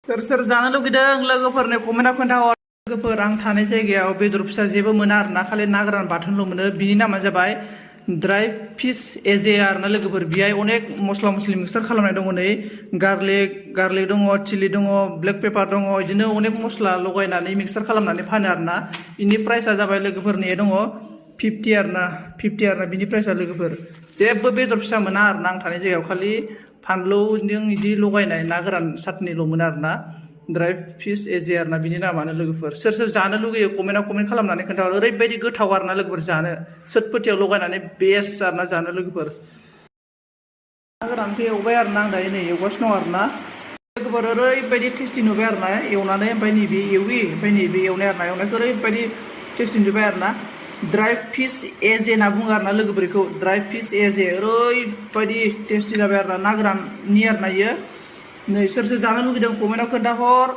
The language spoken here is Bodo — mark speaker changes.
Speaker 1: सोर सोर जानो लुगैदों लोगोफोरनो कमेन्टआव खोन्थाहर। लोगोफोर आं थानाय जायगायाव बेदर फिसा जेबो मोना आरोना, खालि ना गोरान बाथोनल' मोनो। बिनि नामा जाबाय ड्राइ फिश एजे आरोना लोगोफोर। बेहाय अनेक मस्ला मस्लि मिक्सार खालामनाय दङ, नै गार्लिक दङ, चिलि दङ, ब्लेक पेपार दङ, बिदिनो अनेक मस्ला लगायनानै मिक्सार खालामनानै फानो आरोना। बेनि प्राइसा जाबाय लोगोफोरनि दङ 50 आरोना, 50 आरोना बिनि प्राइसा लोगोफोर। जेबो बेदर फिसा मोना आरोना आं थानाय जायगायाव, खालि फानलुजों बिदि लगायनाय ना गोरान साटनिल' मोनो आरोना। ड्राइ फिश एजे आरोना बिनि नामानो लोगोफोर। सोर सोर जानो लुगैयो कमेन्ट खालामनानै खोन्थाहर। ओरैबायदि गोथाव आरोना लोगोफोर जानो, सोटपटियाव लगायनानै बेस्ट आरोना जानो लोगोफोर। ना गोरानखौ एवबाय आरोना आं दायो नै एवगासिनो दं आरोना लोगोफोर। ओरैबायदि टेस्टि नुबाय आरोना एवनानै, ओमफ्राय नैबे एवि, ओमफ्राय नैबे एवनाय आरोना, एवनायखौ ओरैबायदि टेस्टि नुबाय आरोना। ड्राइ फिश एजे होनना बुङो आरोना लोगोफोर बेखौ, ड्राइ फिश एजे। ओरैबायदि टेस्टि जाबाय आरोना ना गोराननि आरोना इयो। नै सोर सोर जानो लुगैदों कमेन्टआव खोन्थाहर।